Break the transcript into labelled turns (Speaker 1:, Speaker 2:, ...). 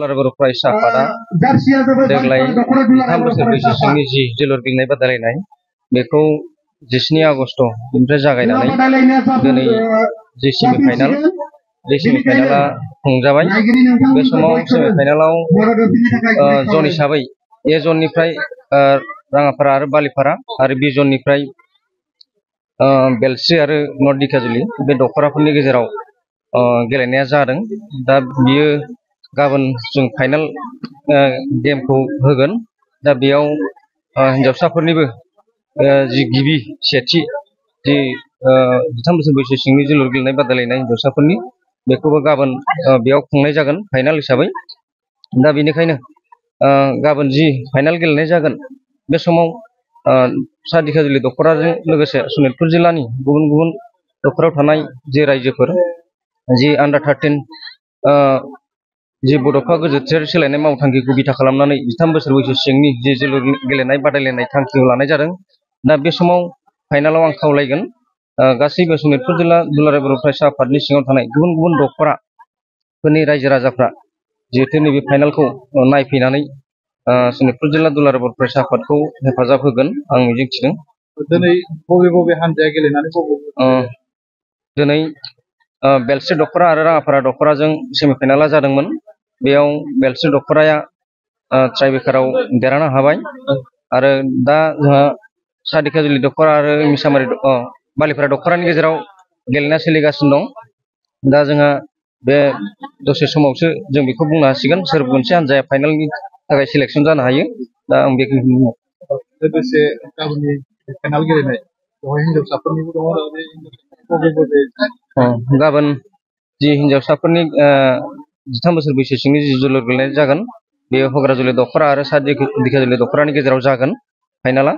Speaker 1: बर' फरायसा आफादा देग्लाय 3 बोसोर बैसोसिमनि जि जोलुर गेलेनाय बादायलायनाय बेखौ 17 आगस्टनिफ्राय जागायनानै दिनै जि सेमिफाइनाल बे सेमिफाइनाला खुंजाबाय। बे समाव सेमिफाइनालाव जन हिसाबै ए जननिफ्राय राङापारा आरो बालिपारा आरो बि जननिफ्राय बेलस्रि आरो नर्थ दिघाजुलि बे दख'राफोरनि गेजेराव गेलेनाया जादों। दा बियो गाबोन जों फाइनाल गेमखौ होगोन। दा बेयाव हिनजावसाफोरनिबो जि गिबि सेथि जि 13 बोसोर बैसो सिंनि जोलुर गेलेनाय बादायलायनाय हिनजावसाफोरनि बेखौबो गाबोन बेयाव खुंनाय जागोन फाइनाल हिसाबै। दा बेनिखायनो गाबोन जि फाइनाल गेलेनाय जागोन बे समाव सा दिघाजुलि दख'राजों लोगोसे सनितपुर जिल्लानि गुबुन गुबुन दख'रायाव थानाय जि रायजोफोर जि आन्डार 13 जि बड'फा गोजोरथियारि सोलायनाय मावथांखिखौ बिथा खालामनानै 13 बोसोर बैसो सिंनि जि जोलुर गेलेनाय बादायलायनाय थांखिखौ लानाय जादों। दा बे समाव फाइनालाव आं खावलायगोन गासैबो सनितपुर जिल्ला दुलाराय बर' फरायसा आफादनि सिङाव थानाय गुबुन गुबुन दख'राफोरनि रायजो राजाफ्रा जिहेतु नैबे फाइनालखौ नायफैनानै सनितपुर जिल्ला दुलाराय बर' फरायसा आफादखौ हेफाजाब होगोन आं मिजिंथिदों।
Speaker 2: दिनै बबे हानजाया गेलेनानै
Speaker 1: दिनै बेलस्रि दख'रा आरो राङापारा दख'राजों सेमिफाइनाला जादोंमोन। बेयाव बेलस्रि दख'राया ट्राइब्रेकाराव देरहानो हाबाय आरो दा जोंहा सा दिघाजुलि दख'रा आरो मिसामारि बालिपारा दख'रानि गेजेराव गेलेनाया सोलिगासिनो दं। दा जोंहा बे दसे समावसो जों बेखौ बुंनो हासिगोन सोर मोनसे हान्जाया फाइनालनि थाखाय सिलेक्सन जानो हायो। दा आं बेखिनिखौ
Speaker 2: लोगोसे गाबोननि फाइनाल गेलेनाय बेवहाय हिनजावसाफोरनिबो दङ आरो
Speaker 1: गाबोन जि हिनजावसाफोरनि 13 बोसोर बैसो सिंनि जि जोलुर गेलेनाय जागोन बेयो हग्राजुलि दख'रा आरो सा दिघाजुलि दख'रानि गेजेराव जागोन फाइनाला।